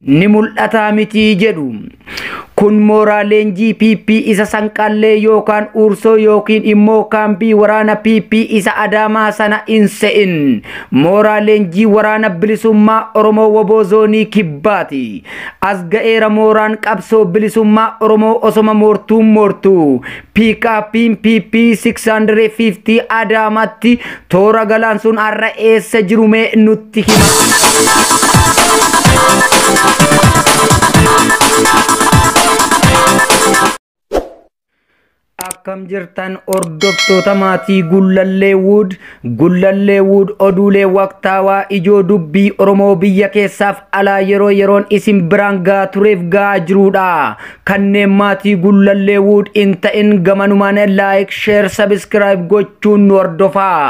Ni mul'ataa mitii jedhu. Kun mooraa leenjii PP isa Sanqallee yookaan Ursoo yookiin immoo kaampii waraana PP isa Adaamaa sana hin se'in. Mooraa leenjii waraana bilisummaa Oromoo Woboo Zoonii Kibbaati. As ga'eera mooraan qabsoo bilisummaa Oromoo osoma moortuun moortu. Piikaappiin PP 650 Adaamaatti toora galaan sun har'a eessa jiru mee nutti hima. Akkam jirtan hordoftoota maatii Gullallee Wood, Gullallee Wood oduulee waqtaawaa ijoo dubbii Oromoo biyya keessaaf alaa yeroo yeroon isin biraan gahaa tureef gahaa jirudha. Kanneen maatii Gullallee Wood hin ta'in gamanumaan like, share, subscribe gochuun nu hordofaa.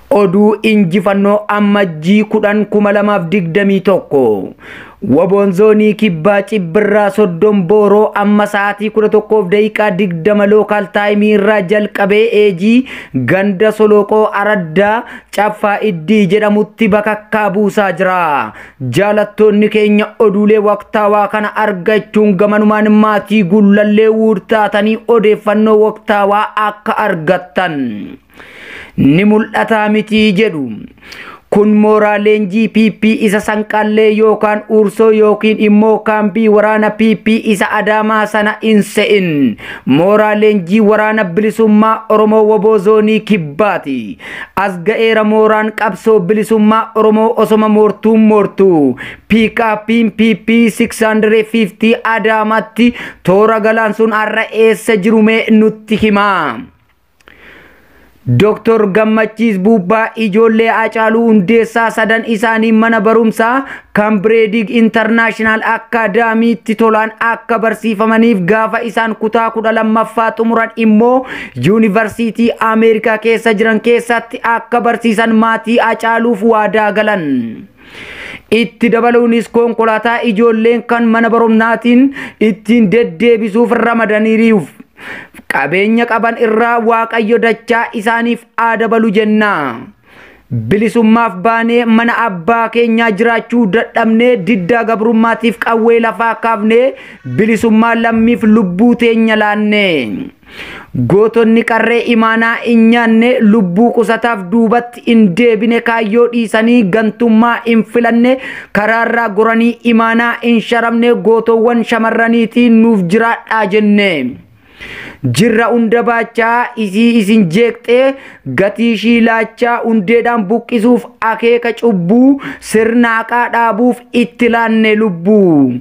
Oduu injifannoo Ammajjii 10/2021. Woboon Zoonii Kibbaa Cibbirraa 30 Booroo amma sa'aatii 11:20 lookaal taayimii irraa jalqabee eejii ganda Soloqoo Araddaa Caffaa Iddii jedhamutti bakakkaa buusaa jira. Jaalattoonni keenya oduulee waqtaawaa kana argachuun gamanumaan maatii Gullallee Wood taatanii odeeffannoo waqtaawaa akka argattan. Ni mul'ataa mitii jedhu. Kun mooraa leenjii PP isa Sanqallee yookaan Ursoo yookiin immoo kaampii waraana PP isa Adaamaa sana hin se'in. Mooraa leenjii waraana bilisummaa Oromoo Woboo Zoonii Kibbaati. As ga'eera mooraan qabsoo bilisummaa Oromoo osoma moortuun moortu. Piikaappiin PP 650 Adaamaatti toora galaan sun har'a eessa jiru mee nutti himaa. Dooktor Gammachiis Buubbaa ijoollee Hacaaluu Hundeessaa sadan isaanii mana barumsaa Kambireedig Intarnaashinaal Akkaadaamiitti tolaan akka barsiifamaniif gaafa isaan kutaa 12ffaa xumuran immoo yuunivarsiitii Ameerikaa keessa jiran keessatti akka barsiisan maatii Hacaaluuf waadaa galan. Itti dabaluunis konkolaataa ijoolleen kan mana barumsaatiin ittiin deddeebisuuf ramadaniiruuf. Qabeenya qaban irraa Waaqayyo dachaa isaaniif haa dabalu jenna. Bilisummaaf baanee mana abbaa keenyaa jiraachuu dadhabnee diddaa gabrummaatiif qawwee lafaa kaafnee bilisummaa lammiif lubbuu teenya laanne. Gootonni qarree imaanaa hin nyaanne lubbuu qusataaf duubatti hin deebine kaayyoo dhiisanii gantummaa hin filanne karaarraa goranii imaanaa hin sharamne gootowwan shamarraniitiin nuuf jiraadhaa jenne. Jirra hunda baachaa isii isin jeeqxee gatii ishii laachaa hundeedhaan buqqisuuf akeeka cubbuu sirna haqaa dhaabuuf itti laanne lubbuu.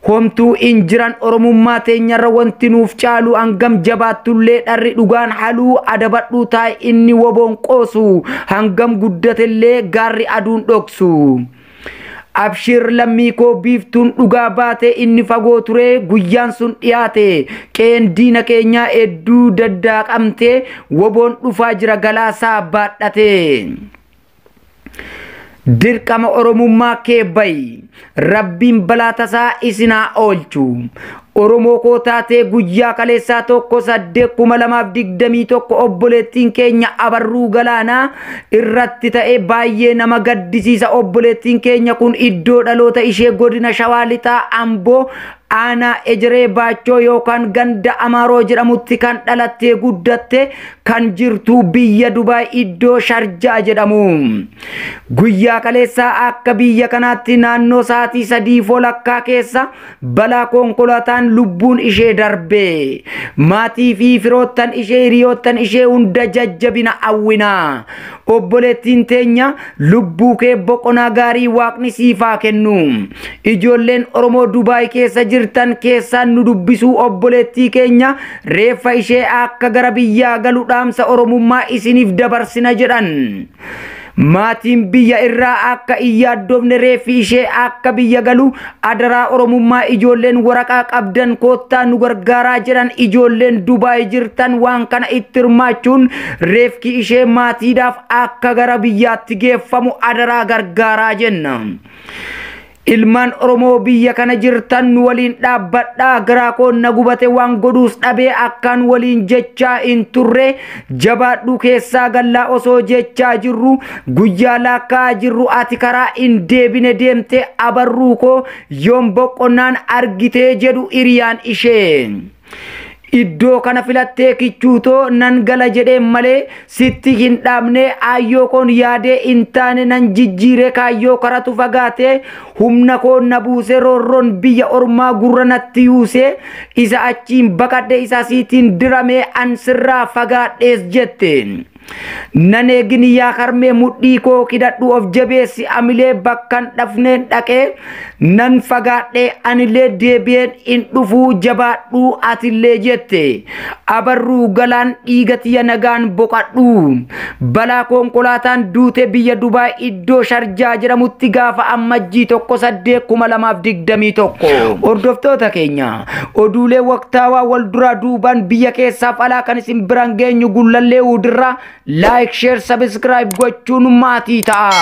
Homtuu hin jiran Oromummaa teenyarra wanti nuuf caalu hangam jabaattullee dharri dhugaan haluu adabadhuu taa'e inni woboon qoosu hangam guddatellee gaarri aduun dhoksu. Abshir lammii koo biiftuun dhugaa baate inni fagoo ture guyyaan sun dhiyaate qeen diina keenyaa hedduu daddaaqamte woboon dhufaa jira galaasaa baadhate. Dirqama Oromummaa kee bayi. Rabbiin balaa tasaa isin haa oolchu. Oromoo koo taatee guyyaa kaleessaa 1/8/2021 obboleettiin keenya Abarruu Galaanaa irratti ta'e baay'ee nama gaddisiisa. Obboleettiin keenya kun iddoo dhaloota ishee godina Shawaa Lixaa Amboo aanaa Ejeree Baachoo yookaan ganda Amaaroo jedhamutti kan dhalattee guddatte kan jirtu biyya Dubaay iddoo Sharjaa jedhamu. Guyyaa kaleessaa akka biyya kanaatti naannoo sa'aatii 3:30 keessa balaa konkolaataan lubbuun ishee darbe. Maatii fi firoottan ishee hiriyoottan ishee hunda jajjabina hawwina. Obboleettiin teenya, lubbuu kee boqonnaa gaarii Waaqni siifaa kennu. Ijoolleen Oromoo Dubaay keessa jirtan keessaan nu dubbisuu, obboleettii keenya reeffa ishee akka gara biyyaa galu dhaamsa Oromummaa isiniif dabarsina jedhan. Maatiin biyya irraa akka hin yaaddoofne, reeffi ishee akka biyya galu adaraa Oromummaa ijoolleen waraqaa qabdan koottaa nu gargaaraa jedhan. Ijoolleen Dubaay jirtan waan kana itti hirmaachuun reefki ishee maatiidhaaf akka gara biyyaatti geeffamu adaraa gargaaraa jenna. Ilmaan Oromoo biyya kana jirtan nu waliin dhaabbadhaa. Garaa koon na gubate, waan godhuus dhabee, akkaan waliin jechaa hin turre, jabaadhu keessaa gallaa osoo jechaa jirru, guyyaa laakkaa jirru, ati karaa hin deebine deemte. Abarruu koo, yoom boqonnaan argitee jedhu hiriyaan ishee. Iddoo kana filattee kichuutoo nan gala jedhee malee sitti hin dhaabne. Aayyoo koon yaadee hin taane nan jijjiire kaayyoo, karatu fagaate, humna koon na buuse, roorroon biyya ormaa gurra natti yuuse, isa achiin baqadhe, isa siitiin dirame, an sirraa fagaadhees jette. Nan eegini yaa harmee, mudhii koo hidhadhu, of jabeessi, amilee bakkan dhafneen dhaqee nan fagaadhee, anillee deebi'een hin dhufuu, jabaadhuu atillee jette. Abarruu Galaan, dhiiga tiyya, nagaan boqadhu. Balaa konkolaataan duute, biyya Dubaay iddoo Sharjaa jedhamutti gaafa Ammajjii 1/8/2021. Hordoftoota keenya, oduulee waqtaawaa wal duraa duubaan biyya keessaaf alaa kan isin biraan geenyu Gullallee Hudirraa, like, share, subscribe gochuun maatii ta'a.